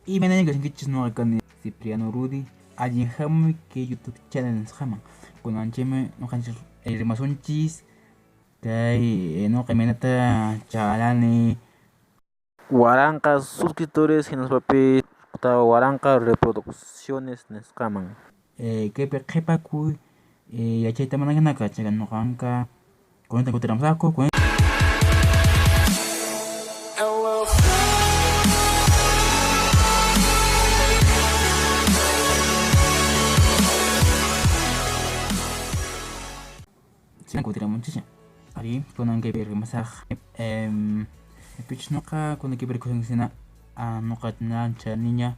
Imaynaña kashankichis nuqa kani Cipriano Rudy, allin hamuy kay YouTube channel nisqaman. Kunan chaymi nuqanchis rimasunchis kay nuqa imaynata charani 1000 suscriptores hinaspapis 1000 reproducciones nisqaman. Kaypi qhipakuy yachayta mana hinaka chayqa nuqanqa kunanta kutiramusaqku. Kutiramunchis. Ari, kunan kaypi rimasaq. Pichus nuqa kunan kaypi rikusunchis nuqa niña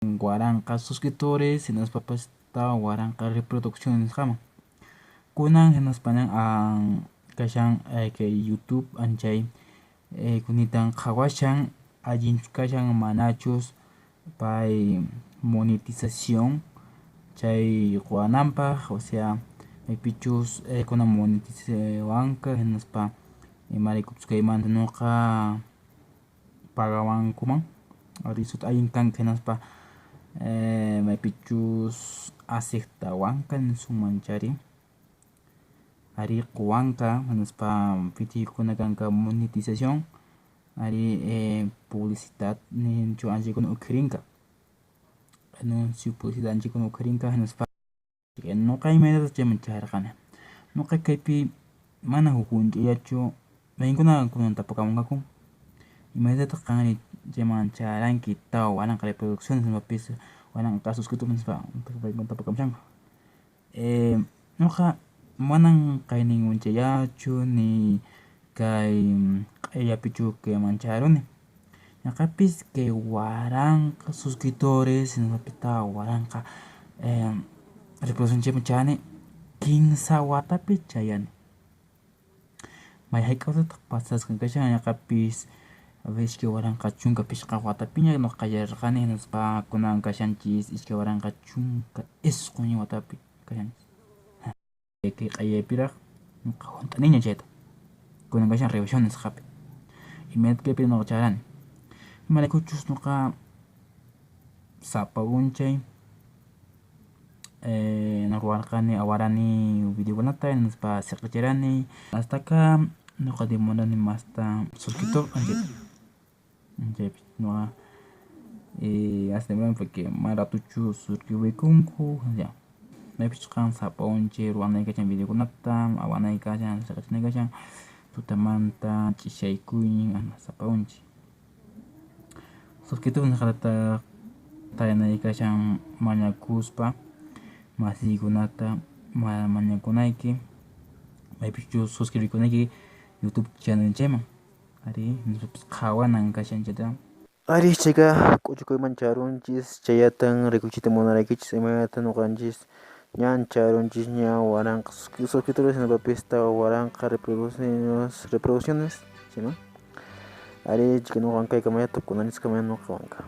1000 suscriptores hinaspapas 4000 reproducciones nisqaman. Kunan hinaspañan kashan kay YouTube anchay kunitan qhawashan allinchu kashan manachus pay monetización chay quwananpaq, o sea maypichus kunan monetizawanqa hinaspa imaraykuchus kaymanta nuqa pagawankuman ari sut allin kanqa hinaspa maypichus aceptawanqa nisunman chari ari quwanqa hinaspa videokuna kanqa monetización ari publicidad ninchu anchaykuna ukhurinqa anuncio publicidad anchaykuna ukhurinqa hinaspa nuqa imaynata chayman chayarqani. Nuqa kaypi mana huk hunt'allachu maykuna kunan tapukamunqaku imaynatataq qanri chayman chayaranki 4000 reproducciones hinapis 1000 suscriptores nispa paykuna tapukamushanku. Nuqa manan qaynin unchallachu ni kay q'ayllapichu kayman chayaruni. Ñaqapis kay 1000 suscriptores hinapis 4000 reproducción chayman chayani 3 watapi chayani. May hayk'aqtataq pasasqan kashan ñaqapis 2015 watapiña nuqa qallarirqani hinaspa kunan kashanchis 2019 watapi kashanchis. Kay q'ayaypiraq nuqa hunt'aniña chayta. Kunan kashan revisión nisqapi. Imaynata kaypi nuqa chayarani. Imaraykuchus nuqa sapa p'unchay ruwarqani awarani videokunata hinaspa siq'ichirani hastaka nuqa demorani masta suscriptor anchaypi nuqa hasta demorani porque mana ratuchu suscribikunku ya maypichus qan sapa p'unchay ruwanay kashan videokunata awanay kashan siq'ichinay kashan tutamanta ch'ishaykuynin sapa p'unchay. Suscriptor nisqatataq tayanay kashan mañakuspa masiykunata mañakunayki maypichus suscribikunayki YouTube channel chayman ari hinaspapas qhawanan kashan chayta. Ari chayqa k'uchukuyman charunchis chayatan rikuchiyta munaraykichis imaynata nuqanchis ñan charunchis ña 1000 suscriptores hinapapis 4000 reproducciones chayman. Ari chayqa nuqan kaykamaya tukunanchiskama nuqawanqa.